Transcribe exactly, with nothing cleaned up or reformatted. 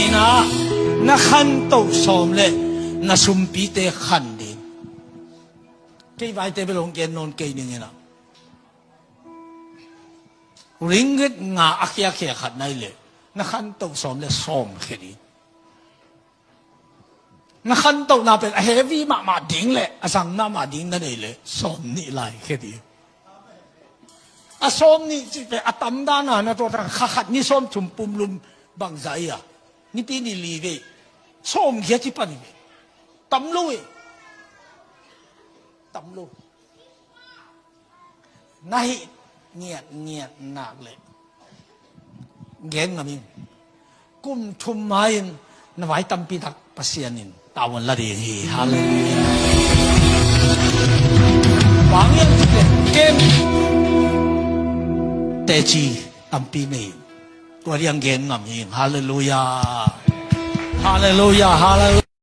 Ina, na khantoh sawm le na sumpite khan ding. Kei vaite bel hong gen nawn kei ning ina. Ringgit nga a khiakhia khat nai le na khantoh sawm le sawm khia ding. Na khantohna pen a heavy mahmah ding le a zang mahmah ding na nei le sawm nih lai khia ding. A sawm nih cih pen a tamdana na tuah tak kha khat ni sawm thum pumlum bangzah i a nipi ni li ve sawm khia ci pan i ve. Tam lo e. Tam lo. Na hih ngiat ngiat nak le gen ngam in. Kum thum mai-in na vai tampi tak Pasian in tavuan la ding hi. Halleluiah. Bang hiam cih le kem teci tampi nei. Tua diang gen ngam hi. Halleluiah. Halleluiah. Halleluiah.